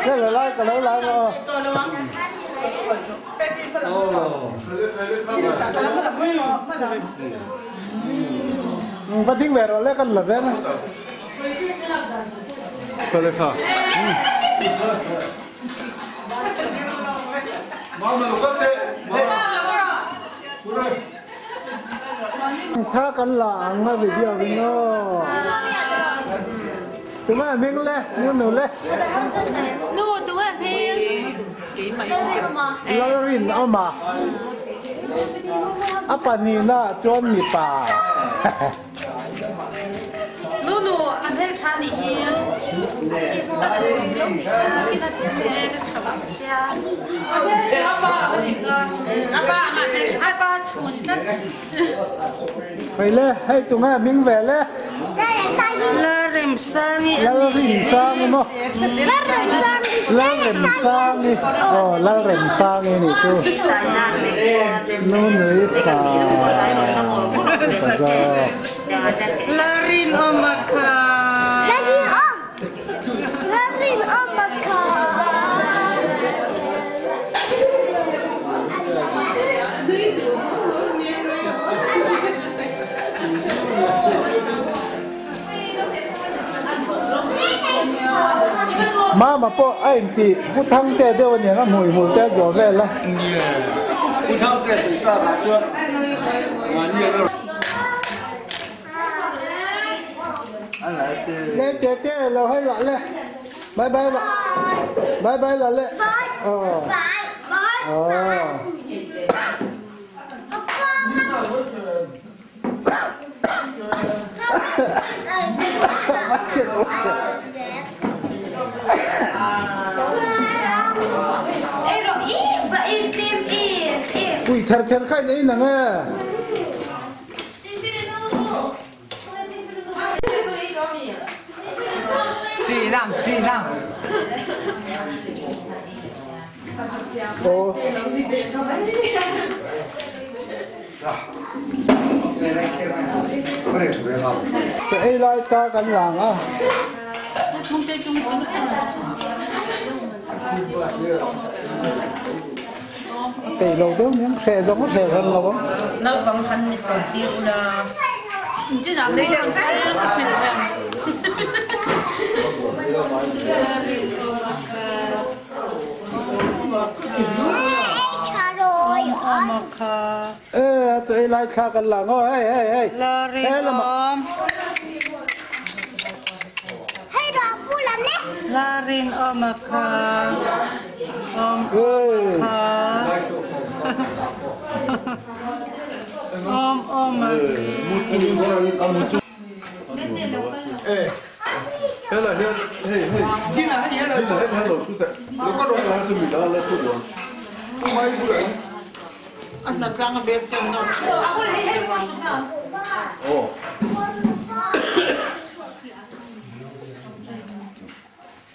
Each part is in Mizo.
Hela lai ka lo la ang aw. Va ding ve rawh le kan la veng a. Tha kan la ang a video in aw. Tunge hming le nu nu le. Nu tunge hming. Lalrin awm a. A pahnihna chuan mipa. Nu nu a hmel tha nih hi. A pa chhun tlat. Hei le, hei tunge hming ve le. Lalremsangi. Lalrinsangi maw? Lalremsangi. Aw, Lalremsangi nih chu. Nu nui fa upa zawk. Lalrinawma kha. Mama pawh a intih Pu Thangte deuh a niang a hmui hmul te a zuah vel a. Le te te lo hei lah le bye bye lah bye bye lah le aw aw. Pui ther ther kha in ei nang e. Aw. Chaw ei lai ka kan lang a. Peih lo deuh nia, hreh zawng a hreh hran lo ang. Naupang han ni ko tir ula. E a chaw ei lai thla kan lang aw hei hei hei. He lamah.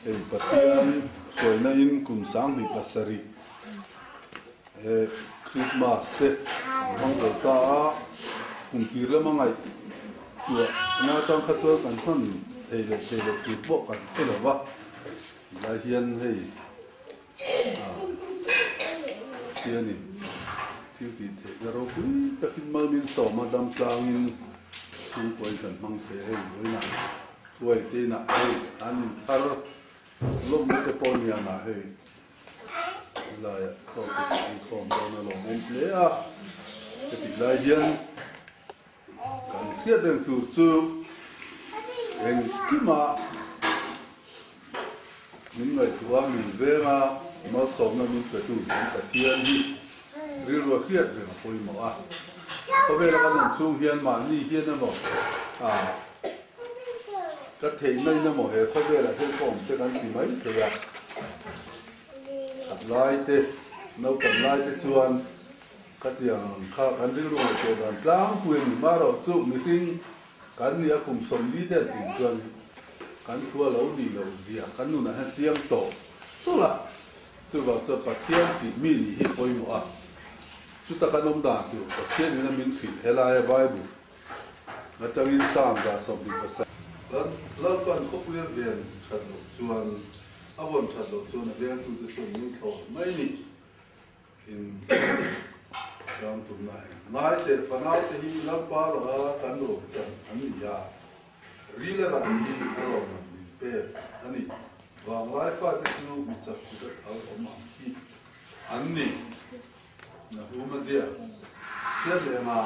Hei Pathian hruaina in kum 2007 he Christmas te an hmang zo ta a, kum tir lama ngaih tuah na atang kha chuan kan hman thei leh thei loh tur pawh kan hre lo va, tilai hian hei Pathianin thil tih theihna ropui takin mal min sawm a, dam tlangin chhungkuain kan hmang thei a, hei vawiinah Huai te inah hei an inthar lawmna te pawh nianah hei helaiah chaw te pawh an khawm dawn a lawmawm hle a, hetih lai hian kan hriat reng tur chu engkima min ngaihtuah a, min veng a, malsawmna min petu kan Pathian hi rilru a hriat reng a pawimawh a, khawvela kan awm chung hian mahni hian emaw ah Ka theih mai na maw he khawvelah hian ka awm te kan ti mai thei a, khat lai te, naupang lai te chuan khatiang ang kha kan rilru ngaihtuah dan tlangpui a ni. Marawh chu mihring kan nih a kum 40 te an tih chuan kan thu a lo nih loh zia kan nunah hian chiang tawh tawlh a, chuvang chuan Pathian tih mi nih hi pawimawh a, chuta kan awm dan tur Pathian in a min hrilh helaia Bible. Atangin Psalm dah 27. Lalpan khawpui a ven that loh chuan, a vawn that loh chuan a vengtute chuan min thlawh mai ni in chang tumna a eng. Ngai teh fanaute hi Lalpa laka kan rawn chan an ni a, ril a rah hi a rawn min pek a ni. Vanglai fate chu mi chak kut a thal awm ang hi an ni. Nahuma ziak hriat leh anga.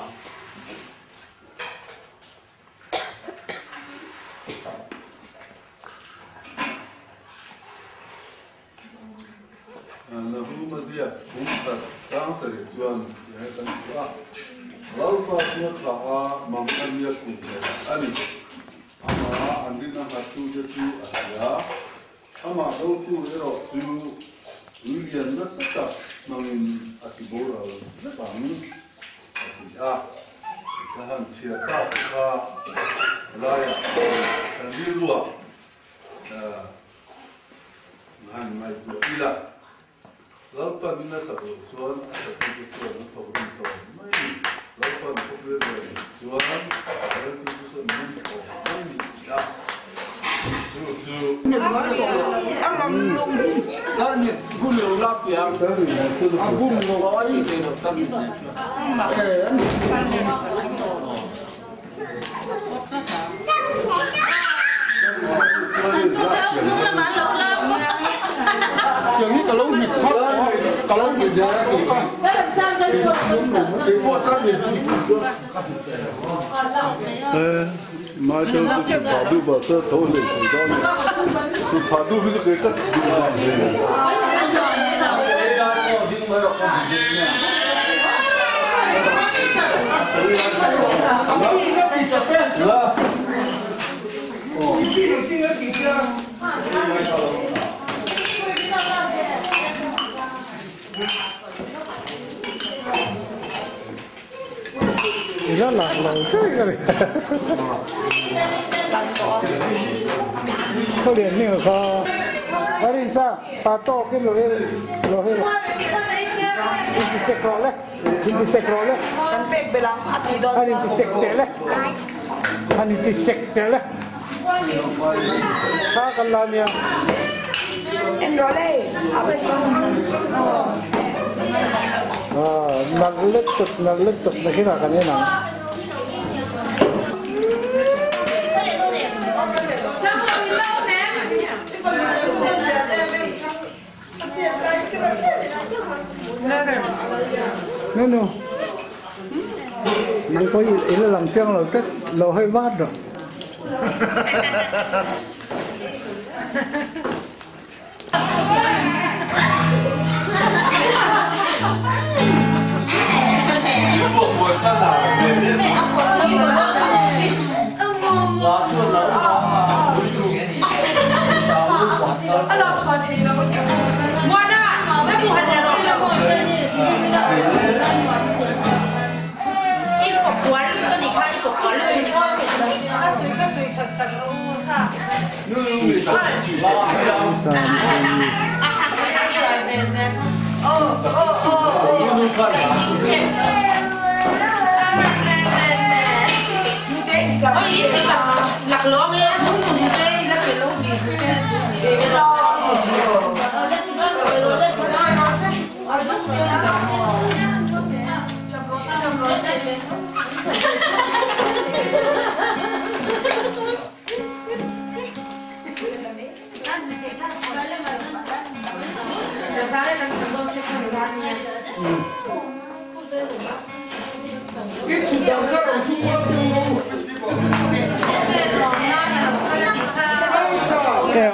Nahuma ziak kum khat sang sarih chuan he kan hmu a, Lalpa chu a thlah a, mang a nia kum leh a ni. Amah an rin a nghattute chu a hria. Amah dotu erawh chu tui lian nasa tak hmangin a ti boral vek ang, a ti a. Ka han chhiar tak kha helaiah kan rilruah han ngaihtuah ila. Lalpan in a sak loh chuan a satute chuan an thawk rin tawh mai ni. Lalpan khawpui a ven chuan Laltute chuan min thawk mai ni ti a, chu chu. Tiang hi ka lo hmet khat a, ka lo hmet bawk a. Michael chu phah duh bah chuan tho hlei thei dawn a ni. Phah duh hi chu kei ka duh vang hle a ni. I la lak lo chiai ka ni. Khaw lian hming kha a rin sa pa tawkin lo hel lo hel inti sek rawh le inti sek rawh le Kan pek belang a ti dawn an inti sek teh le an inti sek teh le kha kan la nia. En rawh le a va Nalh lutuk nalh lutuk nakinah kan en ang. Nenu nang pawh i la lang chiang lo tlat lo hawi vat rawh.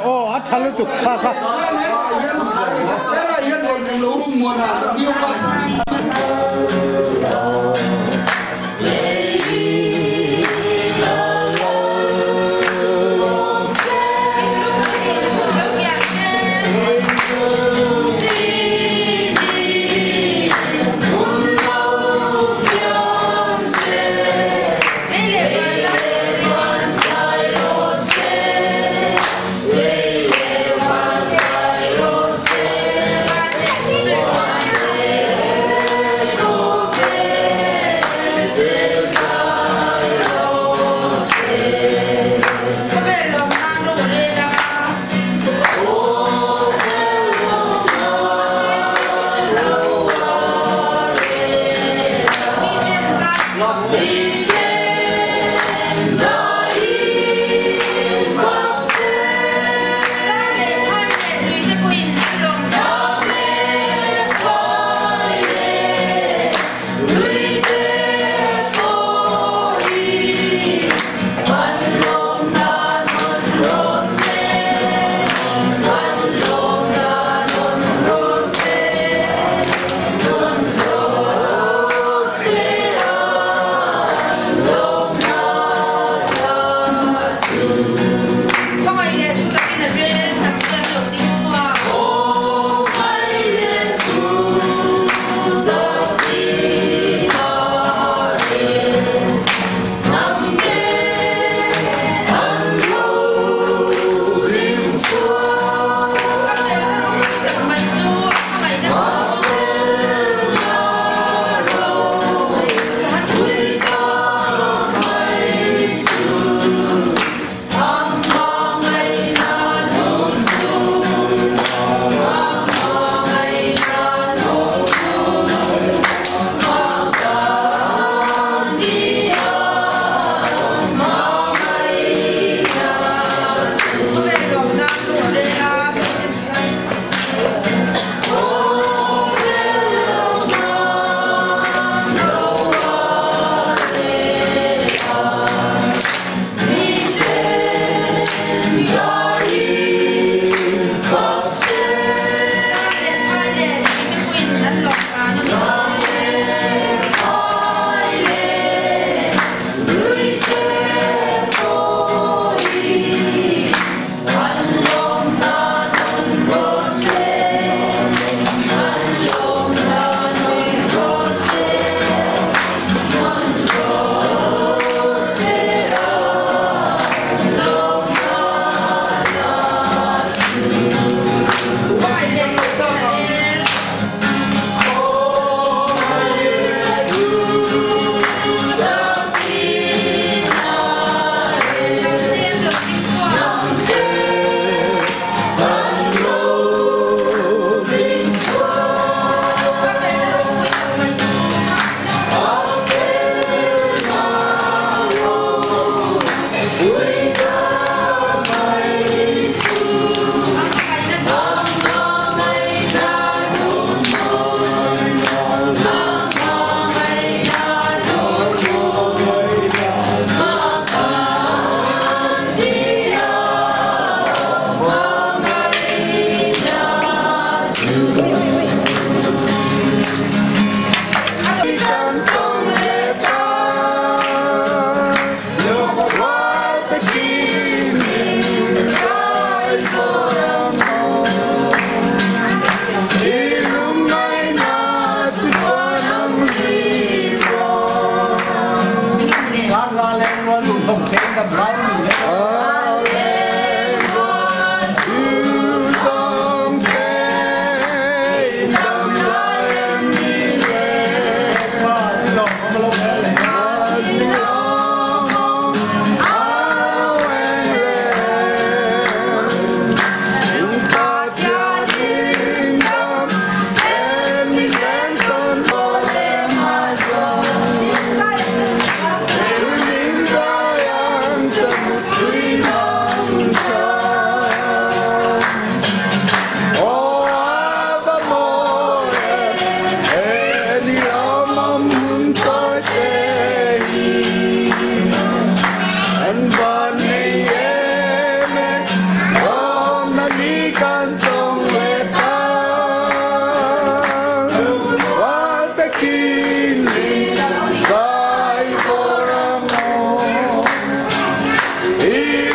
Aw a tha lutuk kha kha.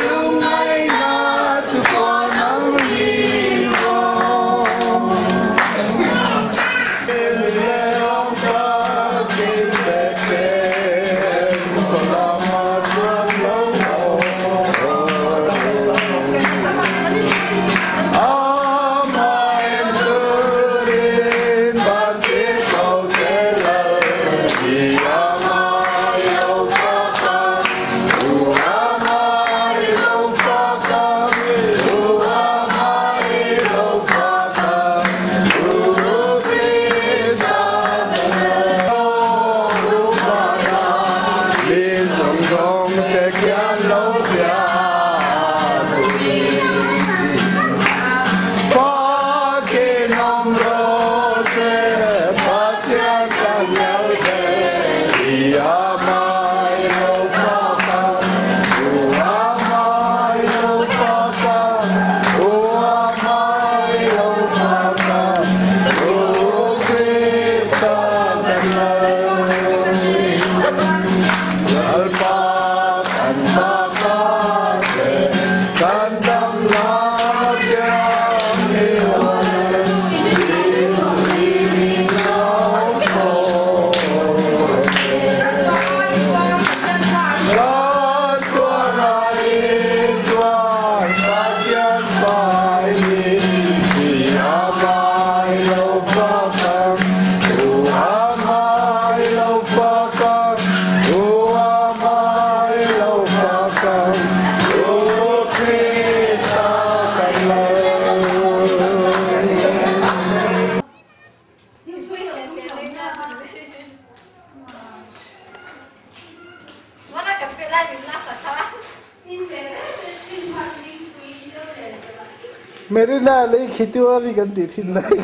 Lungngaihna chu kawn ang rim rawh. Marina lei khi tu ari kan ti thin lai.